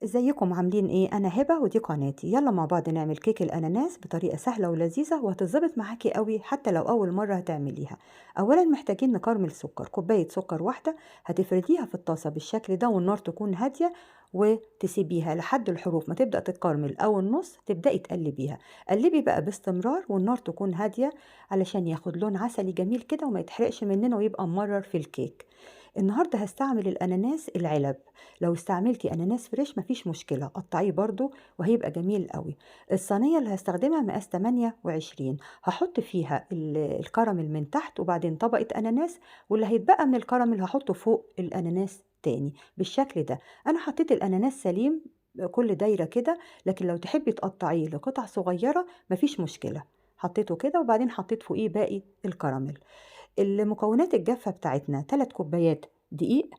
ازيكم عاملين ايه؟ انا هبه ودي قناتي. يلا مع بعض نعمل كيك الاناناس بطريقة سهلة ولذيذه وهتظبط معاكي قوي حتى لو اول مرة هتعمليها. اولا محتاجين نكرمل سكر، كوباية سكر واحدة هتفرديها في الطاسه بالشكل ده والنار تكون هادية، وتسيبيها لحد الحروف ما تبدا تتكرمل او النص تبداي تقلبيها. قلبي بقى باستمرار والنار تكون هادية علشان ياخد لون عسلي جميل كده وما يتحرقش مننا ويبقى ممرر في الكيك. النهارده هستعمل الاناناس العلب، لو استعملتي اناناس fresh مفيش مشكلة، قطعية برده وهيبقى جميل قوي. الصينية اللي هستخدمها مقاس 28، هحط فيها الكراميل من تحت وبعدين طبقه اناناس، واللي هيتبقى من الكراميل هحطه فوق الاناناس تاني بالشكل ده. انا حطيت الاناناس سليم كل دايرة كده، لكن لو تحبي تقطعيه لقطع صغيرة مفيش مشكلة. حطيته كده وبعدين حطيت فوقيه باقي الكراميل. المكونات الجافه بتاعتنا 3 كوبايات دقيق،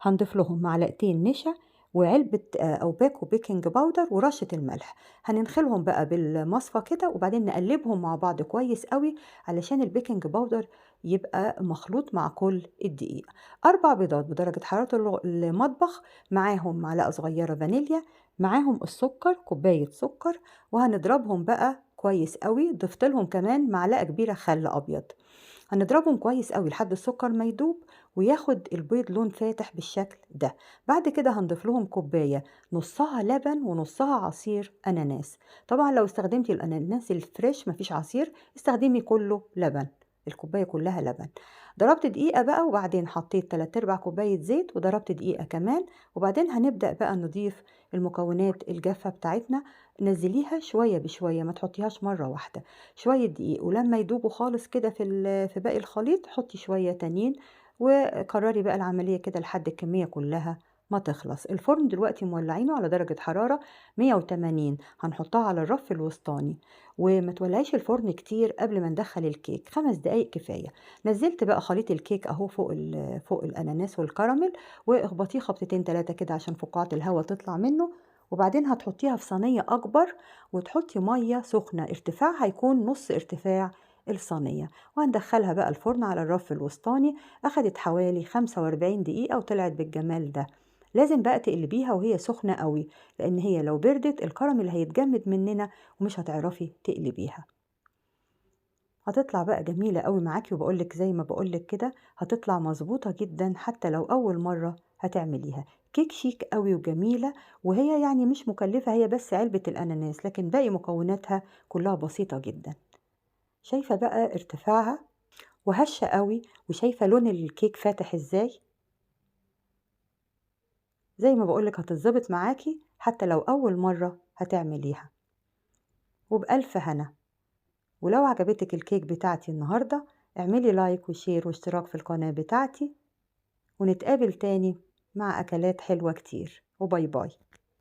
هنضيف لهم معلقتين نشا وعلبة أو باكو baking powder ورشة الملح. هننخلهم بقى بالمصفى كده وبعدين نقلبهم مع بعض كويس قوي علشان ال baking powder يبقى مخلوط مع كل الدقيق. 4 بيضات بدرجة حرارة المطبخ، معاهم معلقة صغيرة فانيليا، معاهم السكر كوباية سكر، وهنضربهم بقى كويس قوي. ضفت لهم كمان معلقة كبيرة خل أبيض. هنضربهم كويس قوي لحد السكر ما يدوب وياخد البيض لون فاتح بالشكل ده. بعد كده هنضيف لهم كوباية نصها لبن ونصها عصير أناناس. طبعا لو استخدمتي الأناناس الفريش مفيش عصير، استخدمي كله لبن، الكوباية كلها لبن. ضربت دقيقة بقى وبعدين حطيت 3/4 كوباية زيت وضربت دقيقة كمان، وبعدين هنبدأ بقى نضيف المكونات الجافة بتاعتنا. نزليها شوية بشوية، ما تحطيهاش مرة واحدة. شوية دقيق، ولما يدوبوا خالص كده في باقي الخليط حطي شوية تانيين، وكرري بقى العملية كده لحد الكمية كلها ما تخلص. الفرن دلوقتي مولعينه على درجة حرارة 180، هنحطها على الرف الوسطاني، وما تولعيش الفرن كتير قبل ما ندخل الكيك، 5 دقايق كفاية. نزلت بقى خليط الكيك اهو فوق الاناناس والكراميل، واخبطيه خبطتين 3 كده عشان فقاعة الهواء تطلع منه. وبعدين هتحطيها في صينية اكبر وتحطي مية سخنة، ارتفاعها هيكون نص ارتفاع الصينية، وهندخلها بقى الفرن على الرف الوسطاني. اخدت حوالي 45 دقيقة وطلعت بالجمال ده. لازم بقى تقلبيها وهي سخنة قوي، لان هي لو بردت الكراميل هيتجمد مننا ومش هتعرفي تقلبيها. هتطلع بقى جميلة قوي معاكي، وبقولك زي ما بقولك كده هتطلع مظبوطة جدا حتى لو اول مرة هتعمليها. كيك شيك قوي وجميلة، وهي يعني مش مكلفة، هي بس علبة الأناناس، لكن باقي مكوناتها كلها بسيطة جدا. شايفة بقى ارتفاعها وهشة قوي، وشايفة لون الكيك فاتح ازاي. زي ما بقولك هتتظبط معاكي حتى لو أول مرة هتعمليها، وبألف هنا. ولو عجبتك الكيك بتاعتي النهاردة اعملي like و share واشتراك في القناة بتاعتي، ونتقابل تاني مع أكلات حلوة كتير. و bye bye.